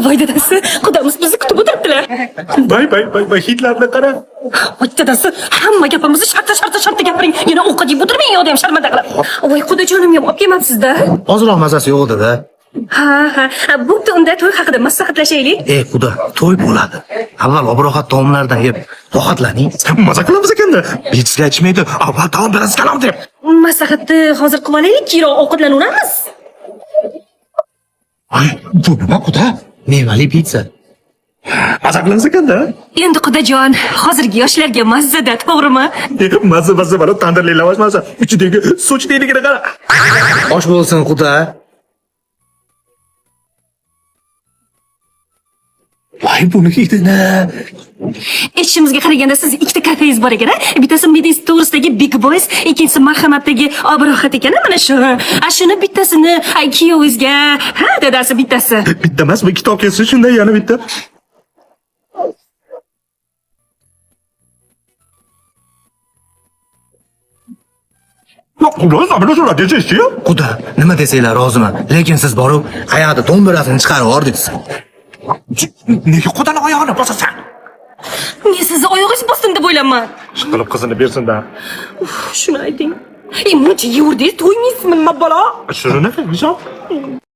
Voy dadasi, qudamiz bizni kutib o'tiribdilar. Bay bay bay bay, hidlarni qara. Voy dadasi, hamma gapimizni shartta shartta shartta gapiring. Yana ovqat yeb o'tirmang, yo'q ham sharmanda qilib. Voy qudajonim ham olib kelmabsiz-da. Ozroq mazasi yo'q edi-da. Ha, ha, ha, bo'pti, unda to'y haqida maslahatlashaylik. Ey quda, to'y bo'ladi. Avval obrohat taomlardan yeb rohatlaning. Maza qilamiz ekanda. Bejizga aytishmaydi. Avval taom berasiz kalom deb. Maslahatni hozir qilib olaylik, keyinroq ovqatlanaveramiz. Ay, bu nima quda? Mevali pitsa. Maza qilamiz ekanda. Endi qudajon, hozirgi yoshlarga mazzada, to'g'rimi? Mazza mazza mana tandirli lavash mazza. Ichidagi sochliligini qara. Osh bo'lsin quda. Voy buni hidini. Eshitishimizga qaraganda siz ikkita kafengiz bor ekan, a? Bittasi Medis to'g'risidagi Big Boys, ikkinchisi Marhamatdagi Obrohat ekan, mana shu. A shuni bittasini ay kuyovingizga, ha, dadasi bittasi. Bitta emas, bu ikkita olib kelsin shunday yana bitta. Quda, nima desanglar roziman. Lekin siz borib, qayerda do'mbirasini chiqarib yubordingiz. Nega qudani oyog'ini bosasan? Men sizni oyog'ingiz bosdim deb o'ylayman. Qilib qizini bersin-da. Shuni ayting. E, muncha yevurdingiz, to'ymaysizmi, nima balo? Shuni nima?